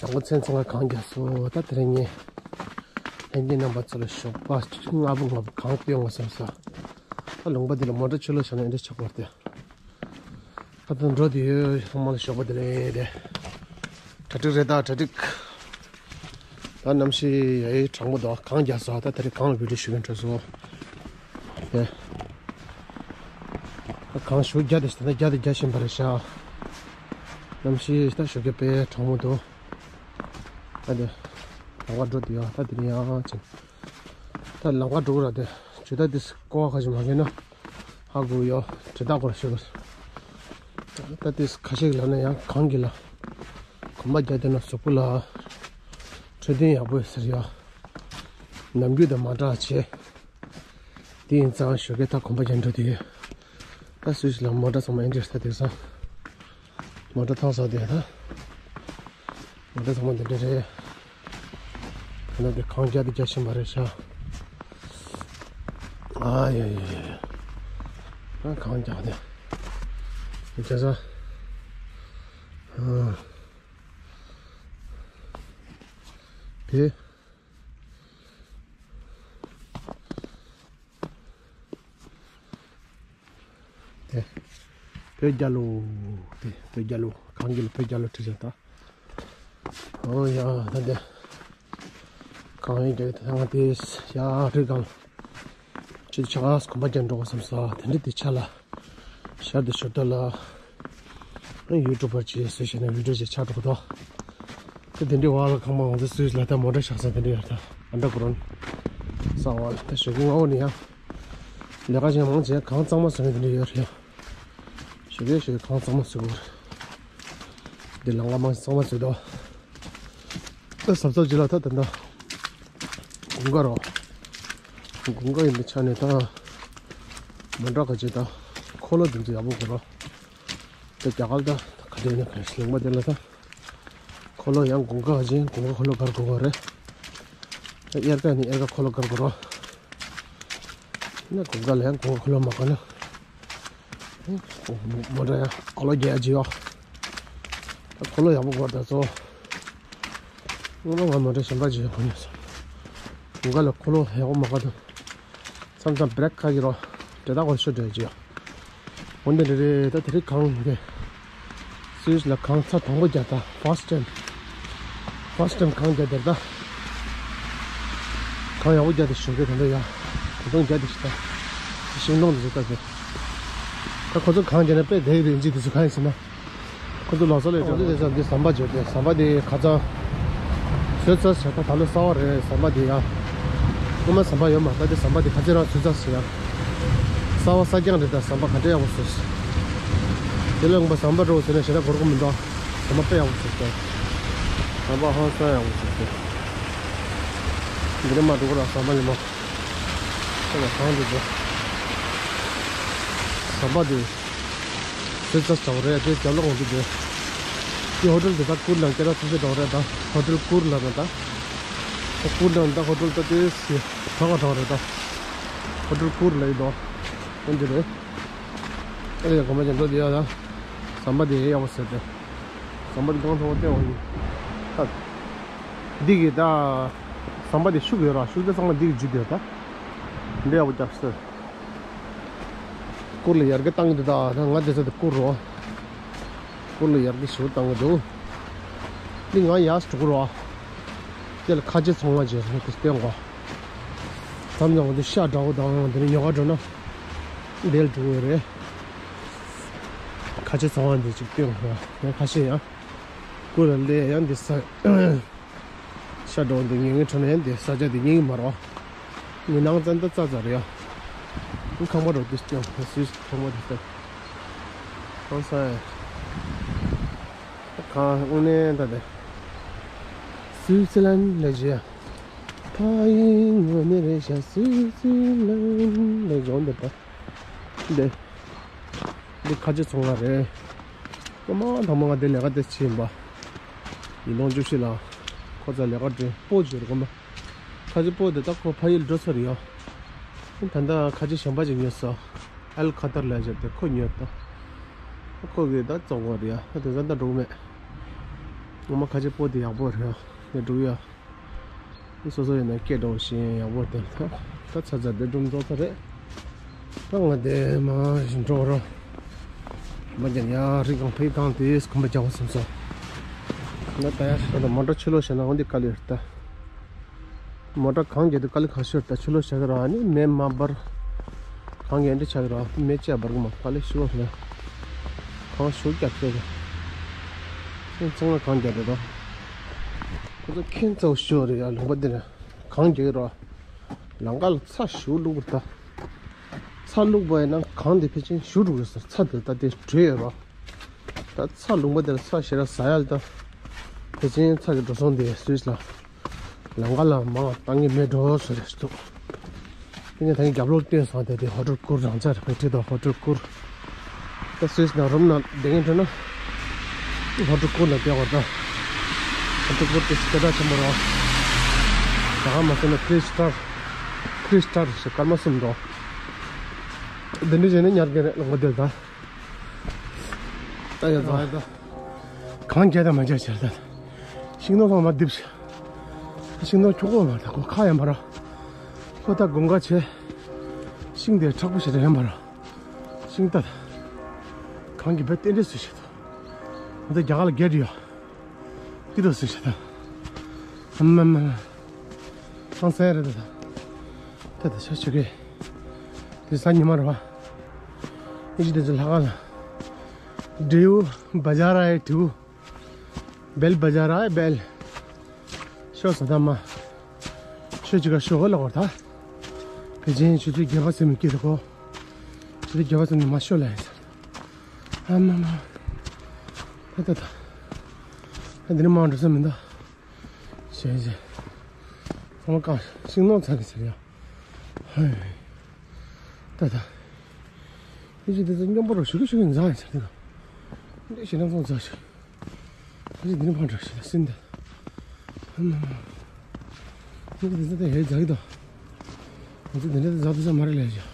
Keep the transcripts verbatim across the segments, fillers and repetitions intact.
དང་པོ་མཚན་ཚང་ལ་གངས་རྒྱག་སོང་། ད་དེ་རིང་ངས་ལྷན་རྒྱས་རྣམ་པ་ཚོ་ལ་ཞོགས་པ་ལྔ་པོ་ལྔ་པོ་གངས་སྟོན་དགོས་བསམ་ས། ད་ལུང་པ་འདི་ལ་མོ་ཊ་ཕྱི་ལོགས་བཞག་ན་འདི་འདྲ་ཆགས་པར་ཏེ། ད་དུང་འགྲོ་དུས་ཡོད། ཚང་མ་ལ་ཞོགས་པ་བདེ་ལེགས་རེད། གྲ་སྒྲིག་རེད། ད་གྲ་སྒྲིག་ད་གནམ་གཤིས་ཡ་ཡི་གྲང་མོ་འདུག་གངས་རྒྱག་སོང་། ད་དེ་རིང་གངས་ལ་བི་ཌིའོ་ཞུ་གིན་འགྲོ་སོང་། ཨེ། ད་གངས་ཞེ་པོ་རྒྱག་དེ་ད་རྒྱག་དེ་རྒྱག་བཞིན་པ་རེད་ཤག་གནམ་གཤིས་ད་ཞོགས་ཀས་དཔེ་གྲང་མོ་འདུག་ད་དེ་ལམ་ཁ་འགྲོ་དུས་ཡ། ད་དེ་རིང་ཡ་ཅིང་ད་ལམ་ཁ་འགྲོ་གི་ར། དེ་ཇུ་ད་དེ་ཀོ་བ་ཁ་ཅིག་མ་གས་ན། ཧ་གོ་ཡོད། དྲི་རྟགས་སྐོར་ཞུ་གི། ད་ལྟ་དེ་ཁ་ཤས་ལབ་ན་ཡང་གངས་ཀྱི་ལ་གོམ་པ་རྒྱག་དུས་ན་གཟུགས་པོ་ལ་འཕྲོད་བསྟེན་ཡག་པོ་ཡོད་ཟེར་ཡོད། ནམ་རྒྱུན་དང་མ་འདྲ་བྱས། དེ་ཡིན་ཙང་ཞོགས་ཀས་ད་གོམ་པ་རྒྱག་འགྲོ་དུས་ད་སུས་ལ་མོ་ཊ་ཚང་མ་ཨེ་འདྲ་ས་དེ་ས། མོ་ཊ་ཐང་ས་དེ་ད། མོ་ཊ་ཚང་མ་འདི་འདྲ་རེད། ཁ་ན་དེ་གངས་རྒྱག་དེ་རྒྱག་བཞིན་པ་རེད་ཤག་ཨ་ཡ་ཡ་ཡ། ཨ་གངས་རྒྱག་དེ། རྒྱག་ས། ཨ། དེ། དེ། བོད་རྒྱལ་ལོ། དེ་བོད་རྒྱལ་ལོ། གངས་ཀྱི་ལ་བོད་རྒྱལ་ལོ་བྲིས་བཞག་ད། ཨོ་ཡ་ད་དེ། གངས་ཡིན་རྒྱལ་ད་ང་དེ་ཡ་རི་གངས། ཅི་ཆ་ག་གོམ་པ་རྒྱག་འགྲོ་བསམ་ས། དེ་འདྲ་དེ་ཆ་ལ། ཤར་དུ་ཞོར་དུ་ལ། ཡུ་ཊུབ་པར་ཅིག་བཟོས་བྱས་ནས་བི་ཌིའོ་ཅིག་ཆགས་འགྲོ་གི་འདུག་ད་དེ་འདྲའི་བར་ལ་གང་མང་ང་ཚོ་སུད་སི་ལ་ད་མོ་ཊ་བཞག་ས་དེ་འདྲ་ཡོད་ད། ཨན་ཌར་གྷ་རའུན་ཌ་གསར་བ་ལ། ད་ཞོགས་ཀས་སྔ་པོ་ནས་ཡང་ལས་ཀ་ཅིག་མང་ཆེ་གངས་གཙང་མ་བཟོ་མཁན་དེ་འདྲ་ཡོད་རེད། ཞོགས་ཀས་ཞོགས་ཀས་གངས་གཙང་མ་བཟོ་དགོས་རེད། འདི་ལམ་ཁ་མང་གཙང་མ་བཟོས་འདུག་ད་གཟབ་གཟབ་བྱེད་ལ་ད་ད་ད་དགུན་ཁ་རོ། དགུན་ཁ་ཡིན་པའི་ཆ་ནས་ད་མོ་ཊ་ག་ཅིག་ད་འཁོར་ལོ་དེ་ཚོ་ཡག་པོ་དགོས་རོ། ད་རྒྱ་གར་ད་ག་དུས་ནས་ག་ཞིག་ལུང་པ་དེ་ལ་ད། འཁོར་ལོ་ཡང་དགུན་ཁ་ཅན་དགུན་ཁ་འཁོར་ལོ་བསྒར་དགོས་པ་རེད། དབྱར་ཁ་ནི་དབྱར་ཁ་འཁོར་ལོ་བསྒར་དགོས་རོ། ན་དགུན་ཁ་ལ་ཡང་དགུན་ཁ་འཁོར་ལོ་མ་བསྒར་ན། མོ་ཊ་ཡང་འཁོར་ལོ་རྒྱག་ཡ་ཅིག་ཡོད། ད་འཁོར་ལོ་ཡག་པོ་དགོས་ད་ཚོ། སྔོན་མ་ང་མོ་ཊ་གཞན་པ་ཅིག་ཡོད་གོ་ནས་སོང་། དགུན་ཁ་ལ་འཁོར་ལོ་ཡག་པོ་མ་བསྒར་ན། མཚམས་མཚམས་བྷི་རེག་ཁ་གི་རོ། དེ་དག་གོ་ཤོ་འདྲ་ཅིག་ཡོད། འོན་ཏེ་རེ་རེ་ད་དེ་རིང་གངས་དེ། སུད་སི་ལ་གངས་ཚ་དང་པོ་རྒྱག་ད། ཕར་སི་ཊི་ཊེམ། ཕར་སི་ཊི་ཊེམ་གངས་རྒྱག་དེར་ད། གངས་ཡག་པོ་རྒྱག་དེ་ཞོགས་ཀས་དེ་འདྲ་ཡ། ད་དུང་རྒྱག་དེ་ཞིག་ད། ཤིང་སྡོང་དེ་ཚོ་ད་དེ། ད་ཁོ་ཚོ་གངས་རྒྱག་ན་དཔེ་དེ་རེ་འཇིག་དེ་ཚོ་གང་ཡིན་ཟེར་ན། ཁོ་ཚོ་ལོ་སོ་ལས་ཁོ་ཚོ་དེ་ཚོ་འདི་ཟམ་པ་བརྗོད་དེ་ཟམ་པ་དེ་ཁ་ཚ། ཚོད་ཚ་བྱས་ད་ད་ལོ་གསར་པ་རེད་ཟམ་པ་དེ་ཡ། སྔོན་མ་ཟམ་པ་ཡོད་མ་རེད། ད་དེ་ཟམ་པ་དེ་ཁ་ཚ་རང་ཚོད་ཚ་བྱས་ཡ། གསར་པ་གསར་རྐྱང་རེད། ད་ཟམ་པ་ག་འདྲ་ཡག་པོ་བཟོས། དེ་ལས་ངོ་མ་ཟམ་པ་འགྲོ་ཟེར་ན་ཞེ་དྲག་འགོར་གི་མི་འདུག་ཟམ་པ་དཔེ་ཡག་པོ་བཟོས་ཏེ། ཟམ་པ་ཧང་སང་ཡག་པོ་བཟོས་ཏེ། འདི་ནས་མ་འགྲོ་གི་ར་ཟམ་པ་ལས་མ། ཁྱེད་ལ་གང་འདུག་ཟེར། ཟམ་པ་དེ། ཚོད་ཚ་ཞིག་རེད། དེ་རྒྱབ་ལོགས་འོང་དུས་དེ། དེ་ཧོ་ཊེལ་དེ་ད་ཀུར་ལ་སྐད་གྲགས་ཆེ་ཤོས་འདྲ་བོ་རེད་ད། ཧོ་ཊེལ་ཀུར་ལ་ན་ད། ད་ཀུར་ལ་ན་ད་ཧོ་ཊེལ་ད་དེ་སི་གྲགས་པ་འདྲ་བོ་རེད་ད། ཧོ་ཊེལ་ཀུར་ལ་ཡིན་དོ། འོན་ཏེ་རེད། ཨ་ལས་གོ་མ་ཅན་འགྲོ་དེ་ཡ་ད། ཟམ་པ་དེ་ཡག་པོ་ཟེར་ཏེ། ཟམ་པ་དེ་གང་ཐོག་བལྟས་འོང་ཡིན། ད། འདི་གི་ད། ཟམ་པ་དེ་ཤུགས་ཡོད་ར། ཤུགས་དེ་ཚང་མ་འདི་གི་འཇུས་དེ་ད། འདི་ཡག་པོ་རྒྱག་ཟེར། ཀུར་ལ་ཡར་རྒྱས་བཏང་གི་འདུག་ད་ང་དེ་ཚོ་དེ་ཀུར་རོ། ཀུར་ལ་ཡར་རྒྱས་ཞེ་པོ་བཏང་གི་འདུག་འདི་ང་ཡར་འགྲོ་གི་རོ། དེ་ལ་ཁ་ཆེ་ཚང་མ་བྱས་ནས་དེ་སྟོན་གོ། མཚམས་མཚམས་འདི་ཤ་འདྲ་བོ་དང་དེ་ནས་ཉོ་ག་འགྲོ་ན། འདི་ལ་འགྲོ་གི་རེད། ཁ་ཆེ་ཚང་མ་འདི་ཅིག་སྟོན་གོ། ཡང་ཁ་ཤས་ཡང་། ཀུར་ལ་སླེབས་ཡང་འདི་ས། ཤ་འགྲོ་འདི་ཉིན་ངའི་ཁྲོད་ན་ཡང་འདི་ས་ཆ་འདི་ཉིན་གྱི་མ་རོ། ཉིན་ནང་ཙམ་ད་ཙ་ཙ་རེད་ཡ། ཁང་པ་རོ་འདི་སྐྱོང་སུས་ཁང་པ་འདི་ལྟ། ཁང་ས་ཡ། ཁང་དངོས་གནས་ད་དེ། སུའི་ཙི་ལན་ལས་བྱེད་ཡ། ཕ་ཡིན་ངོ་ནི་རེད་ཤ་སུའི་ཙི་ལན་ལས་བྱོན་འདི་ད། འདི། འདི་ཁ་ཆེ་ཚོང་ལ་རེད། སྔོན་མ་དང་པོ་ང་འདི་ལས་ཀ་དེ་བྱས་ཡིན་པ། ཉིས་སྟོང་བཅུ་བཞི་ལ། ཁོ་ཚོ་ལས་ཀ་འདྲེན་སྤོ་བྱས་རེད་སྔོན་མ། ཁ་ཆེ་སྤོ་དེ་ད་ཁོ་ཕ་ཡུལ་འགྲོ་ཚར་ཡོད། ད་ལྟ་ཁ་ཆེ་གཞན་པ་ཅིག་ཉོས་སོ། ཨལ་ཁ་ཐར་ལ་བྱས་ཏེ་ཁོ་ཉོས་ད། ཁོ་གིས་ད་བཙོང་བ་རེད་ཡ། དེ་ཚོ་ད་འགྲོ་གི་མེད། ངོ་མ་ཁ་ཆེ་པོ་དེ་ཡག་པོ་རེད། ཡ་འགྲུག་ཡ། སོ་སོ་ཡིན་ན་སྐད་འགྲོ་བཞིན་ཡག་པོ་དེ་ད་ད་ཚ་ཚ་དེ་སྒྲུང་རྫོགས་ཚར་རེད། ད་ང་དེ་མ་བཞིན་འགྲོ་རོགས། མ་རྒྱབ་ཡ། རི་སྒང་ཕའི་སྒང་དེ་གོམ་པ་རྒྱག་པ་སེམས་སོ། ང་ད་ཡ་ད་མོ་ཊ་ཕྱི་ལོགས་བྱས་ན་འོ་འདི་དཀའ་ལས་རེད་ད། མོ་ཊ་གངས་རྒྱག་དུས་དཀའ་ལས་ཁག་ཤོས་ད་ཕྱི་ལོགས་བྱ་གི་ར། ཨ་ནི་མེ་མ་འབར། གངས་རྒྱག་འདྲ་ཆགས་ཀྱི་ར། མེ་ལྕེ་འབར་གི་མ། དཀའ་ལས་ཤི་བ་རེད། གངས་ཞུགས་རྒྱག་ཚོད་རེད། ཨེ་ཚང་མ་གངས་རྒྱག་འདྲ་ར། ཁོ་ཚོ་ཁྱེད་ཚོ་ཤོར་རེད་ཡ། ལུང་པ་འདི་ན་གངས་རྒྱག་གི་ར། ལམ་ཁ་ལ་ཚྭ་ཞུགས་བླུགས་པ་རེད་ད། ཚྭ་བླུགས་པ་ཡིན་ན་གངས་འདི་ཕལ་ཆེར་ཞུགས་འགྲོ་གི་ཟེར། ཚྭ་འདི་ད་དེ་བྲོས་ཡོད་ར། ད་ཚྭ་ལུང་པ་འདིར་ཚྭ་ཞེ་དྲག་ཟ་ཡ་ལ་ད། ཕལ་ཆེར་ཚྭ་གི་འགྲོ་སོང་དེ་སུད་སི་ལ། ལམ་ཁ་ལ་མང་བཏང་གི་མེད་འགྲོ་ཟེར་རེད་འདུག་དེ་ནས་ད་ངས་རྒྱབ་ལོགས་བལྟས་སོང་། དེ་དེ་ཧོ་ཊེལ་ཀུར་རང་འཇགས་རེད། བྲིས་འདུག་ཧོ་ཊེལ་ཀུར། ད་སུད་སི་ནང་རུམ་ནང་བསྡད་མཁན་འདྲ་ན། ཧོ་ཊེལ་ཀུར་ནང་བསྡད་དགོས་ད། ཧོ་ཊེལ་ཀུར་དེ་སྐད་གྲགས་ཆེན་པོ་རེད། ད་ག་མ་སོང་ན་ཐི་རི་སི་ཊར། ཐི་རི་སི་ཊར་ཞེས་སྐར་མ་གསུམ་འགྲོ། འདི་འདྲ་བྱས་ན་ཉར་མཁན་རེད་ལོ། ངོ་དེ་ལ་ད། ད་ཡ་ད། གངས་རྒྱག་དང་མ་རྒྱག་བྱས་ད། ཤིང་སྡོང་ཚང་མ་རྡིབ་ཤག་ཤིང་སྡོང་འཁྱོག་པོ་མ་ད་ཁོ་ཁ་ཡང་མ་ར། ཁོ་ད་དགུན་ཁ་བྱས། ཤིང་དེ་མཁྲེགས་པོ་ཞེ་དྲག་ཡང་མ་ར། ཤིང་རྟ་ད། གངས་ཀྱི་བེ་རྟེན་འབྲེལ་སུ་ཞིག་ད། ང་ད་རྒྱ་གར་ལ་རྒྱག་འདྲི་ཡོད། འདི་ད་སུ་ཞིག་ད། ཨ་མ་མ། ཧང་སང་རེད་ད། ད་ད་ཤ་ཆུ་གེ། དེ་ས་ཉི་མ་ར་བ། ཨི་ཇི་དེ་ཚོ་ལྷ་ཁང་ལ། འབྲས་བུ་བ་ཇ་ར་ཨེ་འབྲས་བུ། བེལ་བ་ཇ་ར་ཨེ་བེལ། ཤོ་ས་ད་མ། ཤོ་ཅི་ག་ཤོ་ག་ལ་གོ་ད། ཕལ་ཆེར་ཆུ་ཚོད་བརྒྱད་པ་ཙམ་སྐྱེས་འདུག་གོ། ཆུ་ཚོད་བརྒྱད་པ་ཙམ་ནས་མ་ཤོ་ལ་ཡིན་ས། ཨ་མ་མ། ད་ད་ད། ད་འདི་ནས་མར་འགྲོ་ས་མི་འདུག་ཞེས་ཞེས། ཚང་མ་བཀག་ཤིང་ནགས་ཚ་གི་ཟེར་ཡ། ཧོ། ད་ད། ཡིན་གཅིག་དེ་ཚོ་སྙོམས་པོ་རུ་ཞུ་གི་ཞུ་གི་འཛག་ཡིན་ཟེར་དེ་ག་འདི་ཞེ་ན་ཚོང་འཛག་ཞིག་ཡིན་གཅིག་འདི་ནི་ཕང་དྲག་ཞིག་ལ་སྲིན་དེ། ཧམ་ཧམ་ཧམ། ཡིན་གཅིག་དེ་ཚོ་ད་ཡའི་འཛག་གི་དོ། ཡིན་གཅིག་དེ་འདྲ་འཛག་དུ་ས་མ་རེད་ལས་ཞིག་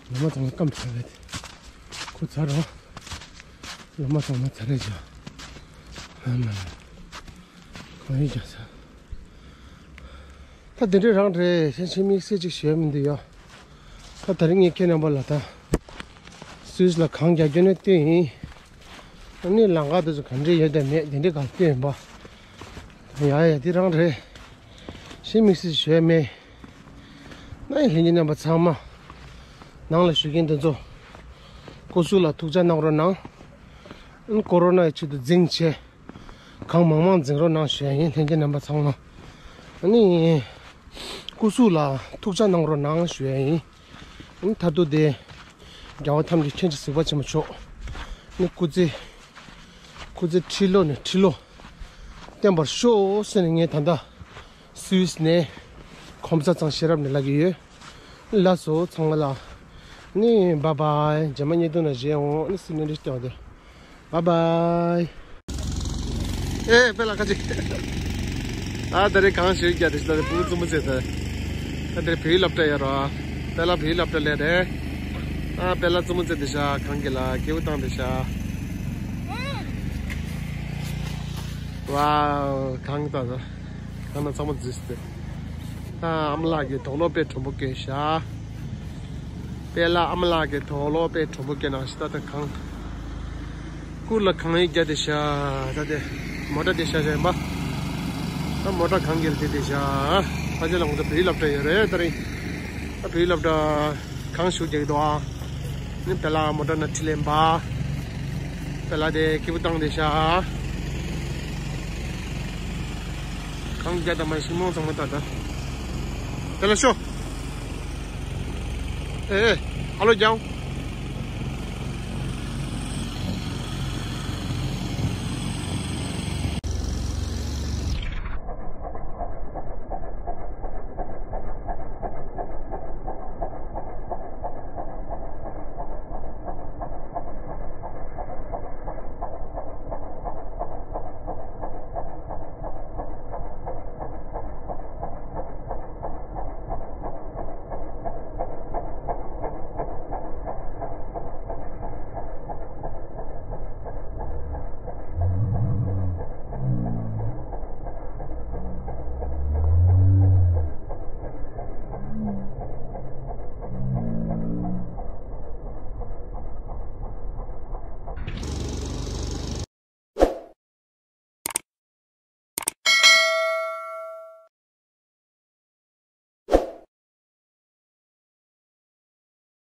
ལོ་མ་ཚང་མ་སྐམ་ཚར་རེད། ཁོ་ཚར་རོ། ལོ་མ་ཚང་མ་ཚར་རེད་ཅག་ཨ་མ། གང་ཡིན་ཀྱང་ས། ད་དེ་འདྲའི་རང་རེད། ཤེས་ཤེས་དམིགས་བསལ་ཅིག་ཞུ་ཡ་མི་འདུག་ཡ། ད་ད་རིང་ངས་ཁྱེད་རྣམ་པ་ལ་ད། སུད་སི་ལ་གངས་རྒྱག་རྒྱུ་ནས་བསྟན་ཡིན། ཨ་ནི་ལམ་ཁ་དེ་ཚོ་ག་འདྲས་ཡོད་དམ་མེད་དེ་འདྲས་ག་བསྟན་ཡིན་པ། ཡ་ཡ་དེ་རང་རེད། ཤེས་དམིགས་བསལ་ཞུ་ཡ་མེད། ན་ཡིན་ལྷན་རྒྱས་རྣམ་པ་ཚང་མ། ནང་ལ་བཞུགས་མཁན་དེ་ཚོ། སྐུ་གཟུགས་ལ་ཐུགས་ཅག་གནང་རོགས་གནང་། ཨ་ནི་ཀོ་རོ་ན་ཡི་ཆེད་དུ་འཛིང་བྱས། གང་མང་མང་འཛིང་རོགས་གནང་ཞུ་ཡ་ཡིན། ལྷན་རྒྱས་རྣམ་པ་ཚང་མ། ཨ་ནི། སྐུ་གཟུགས་ལ་ཐུགས་ཅག་གནང་རོགས་གནང་ཞུ་ཡ་ཡིན། ཨ་ནི་མཐར་ཐུག་དེ། རྒྱལ་བ་ཐམས་ཅད་མཁྱེན་ཅིང་གཟིགས་པ་ཆེན་པོ་མཆོག་ཨ་ནི་སྐུ་ཚེ། སྐུ་ཚེ་ཁྲི་ལོ་ནས་ཁྲི་ལོ། བརྟན་པར་ཤོག་ཟེར་ནས་ངས་ད་ལྟ། སུད་སི་ནས། ཁོམ་ས་ཚང་ཤེས་རབ་ནས་ལབ་ཀྱི་ཡོད། ལགས་སོ་ཚང་མ་ལ། ནི་བཱའི་བཱའི། རྗེས་མ་བརྙན་ཐུང་ནང་མཇལ་འོང་། ནི་སི་ནས་འདྲི་སྟེ་འོང་དེ། བཱའི་བཱའི། ཨེ་དཔེ་ལ་ཁ་ཅིག་ཨ་ད་རེས་གངས་ཞེ་པོ་རྒྱག་དེ་ད་རེས་ཕྲུ་གུ་བཙུན་མོ་བྱས་ད། ད་དེ་རེས་བོད་ཡིག་སློབ་གྲྭ་ཡོད་རོ། དཔེ་ལ་བོད་ཡིག་སློབ་གྲྭ་སླེབས་རེད། ཨ་དཔེ་ལ་བཙུན་མོ་བྱས་དེ་ཤ་གངས་ཀྱི་ལ་སྐྱིད་པོ་བཏང་དེ་ཤ། ཝའོ་གངས་ད་ད། ད་ནང་ཚང་མ་རྫིས་ཏེ། ད་ཨ་མ་ལགས་ཀྱི་དོགས་སློག་དཔེ་དྲོན་པོ་སྐྱེས་ཤག་དཔེ་ལ་ཨ་མ་ལགས་ཀྱི་དོགས་སློག་དཔེ་དྲོན་པོ་སྐྱེས་ནང་ཞིག་ད་ད་གངས། ཀུར་ལ་གངས་ཡིག་བརྒྱབ་བསྡད་ཤག་ད་དེ་མོ་ཊ་བསྡད་ཤག་ཤག་ཡིན་པ། ད་མོ་ཊ་གངས་ཀྱི་ལ་བསྡད་བསྡད་ཤག་ཕ་ཆེ་ལ་ང་ཚོ་བོད་ཡིག་སློབ་གྲྭ་ཡོད་རེད་ད་རིང་། ད་བོད་ཡིག་སློབ་གྲྭ། གངས་ཞེ་པོ་རྒྱག་གི་འདུག་ཨ། ནི་དཔེ་ལ་མོ་ཊ་ནང་ཁྲིད་ལེན་པ། དཔེ་ལ་དེ་སྐྱིད་པོ་བཏང་བསྡད་ཤག་གངས་རྒྱག་དང་མ་ཤིང་མོ་ཚང་མ་ད་ད། དཔེ་ལ་ཤོག་ཨེ་ཨེ། ཨ་ལོ་རྒྱག